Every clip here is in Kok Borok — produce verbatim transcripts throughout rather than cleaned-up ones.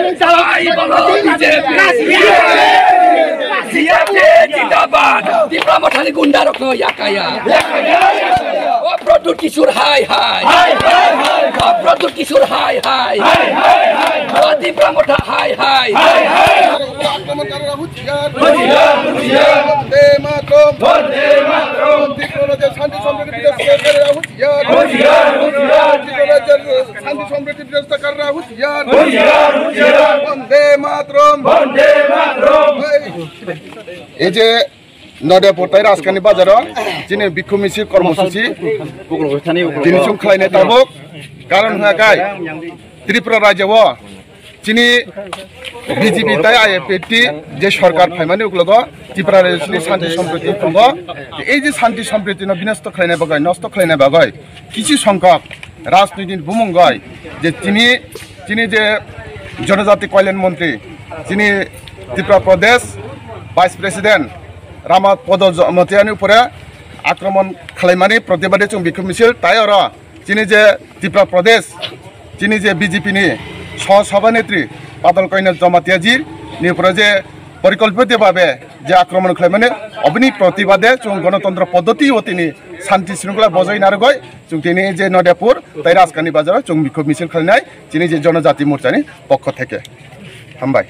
Hai bolo B J P. C R P F zindabad. Tipra Mothani gunda rokno yakaya. O Pradyut Kishore hai hai. O Pradyut Kishore hai hai. O Tipra Motha hai hai. আক্রমণকারীরা হুঁশিয়ার। হুঁশিয়ার, হুঁশিয়ার। বন্দে মাতরম। বন্দে মাতরম। ত্রিপুরা রাজ্যের শান্তি সম্প্রীতি বিনষ্টকারীরা হুঁশিয়ার। হুঁশিয়ার, হুঁশিয়ার। ত্রিপুরা রাজ্যের শান্তি সম্প্রীতি বিনষ্টকারীরা হুঁশিয়ার। হুঁশিয়ার, হুঁশিয়ার। বন্দে মাতরম। বন্দে মাতরম। এই এই যে নদিয়া পৌরতাই রাজকানি বাজারো যিনি বিক্ষোভ মিছিল কর্মসূচি যিনি chung khlainai tabuk, karon hwnkha khe Tripura rajyo o chini B J P tai I P F T je sorkar phaimani uklogo Tripura rajyoni santi sompriti tongo. Ei je santi sompriti no binosto khlainai bagwi, nosto khlainai bagwi kichu songkok rajniti ni bumung bai je chini, chini je Jonojati Kalyan Montri, chini Tripura Pradesh Vice President Rama Podo Jamatia ni upore akromon khlaimani protibade chung bikhub misil tai oro chini je Tripura Pradesh, chini je B J P ni Sah Sabha Netri Padal Kalyan Jamatia ji ni upore je porikolpito bhabe je akromon khlaimani, oboni protibade chung Ganatantro Poddoti o tini shanti shringkhola bojai narwgwi chung tini je Nodiapur tai Rajkani Bazar o chung bikhub misil khlainai chini je Jonojati Morcha ni pokho theke. Hambai.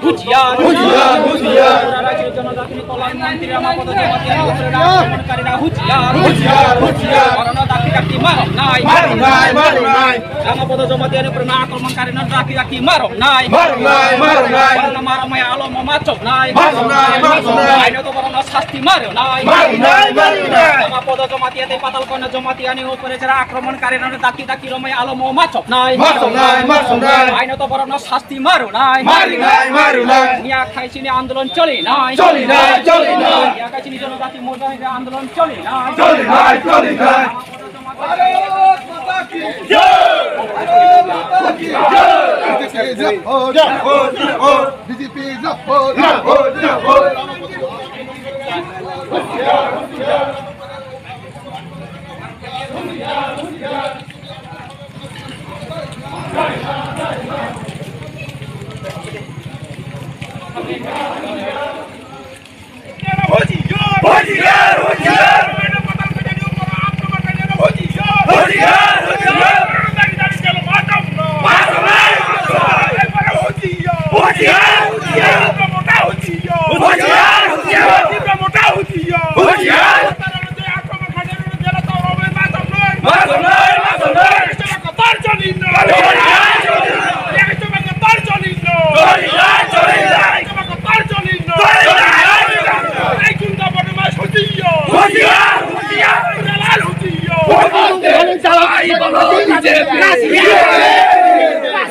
Husiar, husiar, husiar. Tripura rajyo jonojatini kolyan montri Rama Podo Jamatia ni upore akromon karina husiar, husiar, husiar. Orono dakti dakti marok nai, marok nai, marok nai. Rama Podo Jamatia ni upore akromon karina dakti dakti marok nai, marok nai, marok nai. Orono marok maya alo moma chok nai, marok nai, marok nai. Aino to borok no sasti marok nai, marok nai, marok nai. Rama Podo Jamatia tei Padal Kalyan Jamatia ni upore jara akromon karina dakti dakti romai alo moma chok nai, marok nai, marok nai. Aino to borok no sasti marok nai, marok nai, marok nai. Miya khai chini andolon choli nai, choli nai, choli nai. Miya khai chini Jonojati Morcha ni andolon choli nai, choli nai, choli nai.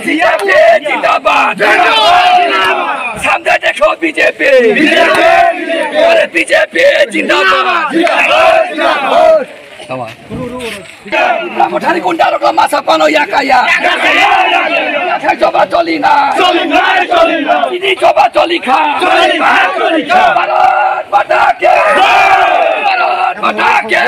B J P zindabad, zindabad, zindabad. Samde dekho B J P. Are B J P zindabad. Tama. Tipra Mothani gunda rok masa pano yakaya. Yakaya joba choli na. Choli na, choli na. Chini joba choli kha. Choli na, choli na. Bharat Mata ki. Bharat Mata ki.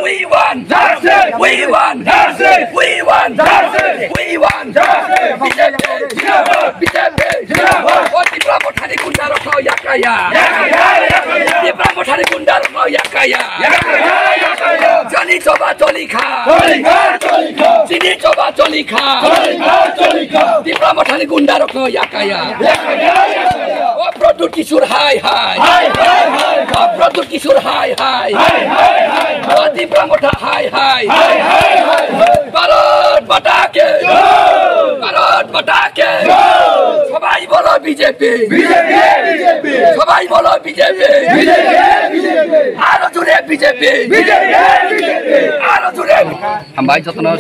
We want justice. We want justice. We want justice. We want justice. B J P zindabad. B J P zindabad. O Tipra Mothani gunda rok yakaya. Yakaya, yakaya. Tipra Mothani gunda rok yakaya. Yakaya, yakaya. Chini joba choli kha. Choli kha, choli kha. Chini joba choli kha. Choli kha, choli kha. Tipra Mothani gunda rok yakaya. Yakaya, yakaya. O Pradyut Kishore hai hai. Hai, hai, hai. O Pradyut Kishore hai hai. Hai, hai, hai. O Tipra Motha hai hai. Hai, hai, hai. Bharat Mata ki. Jai. Bharat Mata ki. Jai. Sabai bolo B J P. B J P, B J P. Sabai bolo B J P. B J P, B J P. Aro jore B J P. B J P, B J P. Aro jore. Hambai jotono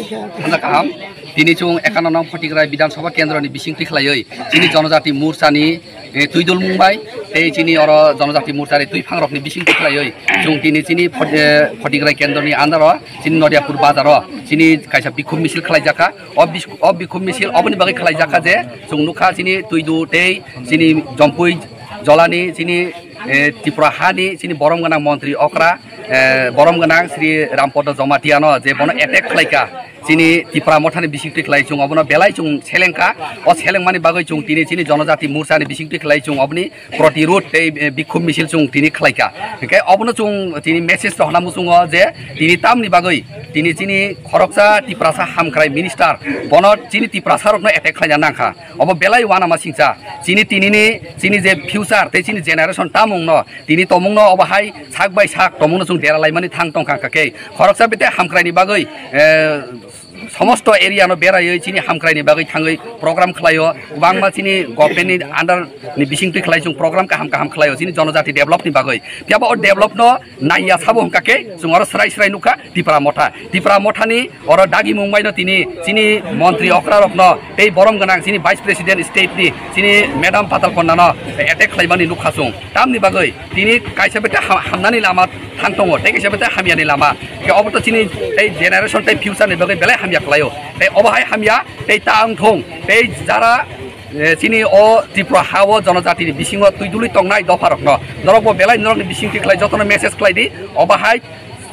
hanja kaham. Tini chung ekano nong Photigrai Bidhan Sabha Kendro ni bising tikhlaiwi chini Jonojati Morcha ni, eh, twi dulmung bai tei chini oro Jonojati Morcha ni twi phangrok ni bising tikhlaiwi chung tini chini Phot-, eh, Photigrai Kendro ni under o chini Nodiapur bazar o chini kaisa bikhub misil khlaijakha. O bis-, o bikhub misil oboni bagwi khlaijakha je chwng nukha chini Twidu tei chini Jompui jolani chini, eh, Tripura hani chini borom gwnang montri okra, eh, borom gwnang Sri Rampodo Jomatiano je bono attack khlaikha. Chini Tipra Mothani bisingtwi khlai chwng obono belai chwng selengkha. O selengmani bagwi chwng tini chini Jonojati Morchani bisingtwi khlai chwng oboni protirod tei, eh, bikhub misil chwng tini khlaikha. Hwnkhe obono chwng tini message rohorna muchungo je tini tamni bagwi tini chini khoroksa Tiprasa hamkrai minister bono chini Tiprasa rokno attack khlaina nangkha. Obo belai uanama singcha. Chini tinini, chini je future tei chini generation tamungno, tini tomungno obo hai sak bai sak tomungno chwng dera laimani thang tongkha khe. Khoroksa bete hamkraini bagwi, eh, somosto area no beraiwi chini hamkraini bagwi thangwi program khlaio. Kwbangma chini government ni under ni bisingtwi khlai chwng program kaham kaham khlaio chini jonojati develop ni bagwi. Phiya bo o develop no naiya sabo hwnkha khe chwng oro srai srai nukha Tipra Motha. Tipra Mothani oro dagimung baino tini chini montri okra rokno tei borom gwnang chini vice president state ni chini madam Patal Konna no attack khlaimani nukha chwng. Tamni bagwi tini kaisa bete ha-, hamnani lama thang tongo, tei kaisa bete hamyani lama. Khe obo to chini tei generation tei future ni bagwi belai hamya khlaio. Tei obo hai hamya tei ta wng thung tei jara eh, chini o Tripura ha o jonojatini bisingo twi dului tongnai dopharokno norokbo belai norokni bisingtwi khlai jotono message khlai di, obo hai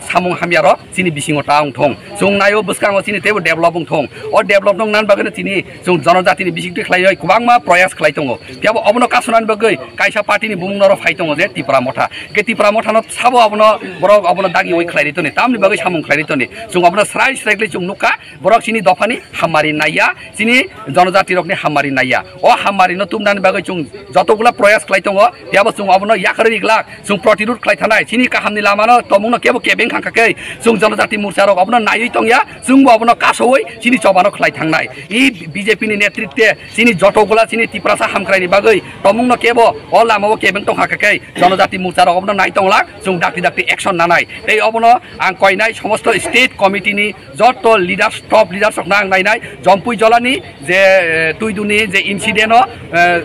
samung hamyarok chini bisingo ta wng thung. Chwng naio bwskango chini teibo develop wng thung. O develop wng nan bagwino chini chwng jonojatini bisingtwi khlaiwi kwbangma proyas khlai tongo. Phiya bo obono kasunani bagwi kaisa party ni bumung norok phai tongo je Tipra Motha. Ke Tipra Mothano sabo abono borok abono dagiwi khlai ri toni, tamni bagwi samung khlai ri toni. Chwng abono srai srai khlai chwng nukha. Borok chini dophani hammari naiya, chini jonojati rokni hammari naiya. O hammari no tumnani bagwi chwng jotogula proyas khlai tongo, phiya bo chwng obono yakarwi riglak, chwng protirod khlai thanai, chini kahamni lamano tomungno kebo kebeng khangkha khe, chwng jonojati morcha rok obono naiwi tongya, chwngbo obono kasowi chini chobano khlai thangnai. I B J P ni netritwe chini jotogula chini Tiprasa hamkraini bagwi tomungno kebo o lamao kebeng tongkha khe, jonojati morcha rok obono nai tonglak, chwng dakti dakti action nanai. Tei obono ang koinai somosto state committee ni joto leaders, top leaders rokno ang nainai, Jompui Jolani je, eh, Tuiduni je incident o, eh,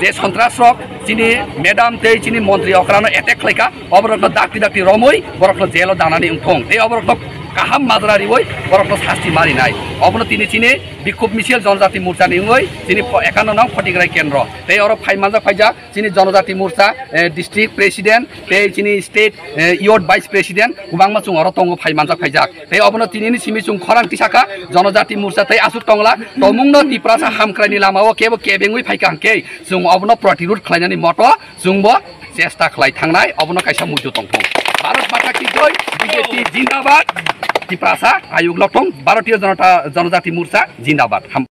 je sontras rok chini madam tei chini montri okrano attack khlaikha, oborokno dakti dakti romwi borokno jail o danani wngthong tei oborokno kaham majra riwi borokno sasti marinai. Obono tini chini bikhub misil jonojati morchani wngwi chini pho-, ekano nang Photigrai kendro tei oro phai manjak phaijak. Chini Jonojati Morcha, eh, district president, tei chini state, eh, youth vice president, kwbangma chwng oro tongo phai manjak phaijak. Tei obono tinini simi chwng khorang tisakha, Jonojati Morcha tei aswk tongla, tomungno Tiprasa hamkraini lamao kebo kebengwi phaikha hwnkhe, chwng obono protirod khlainani moto, chwngbo chesta khlai thangnai, obono kaisa muitu tongthung. Bharat Mata ki jai, B J P jindabad, Tiprasa ayuk loktong, Bharatiya Janata, Jonojati Morcha jindabad. Ham-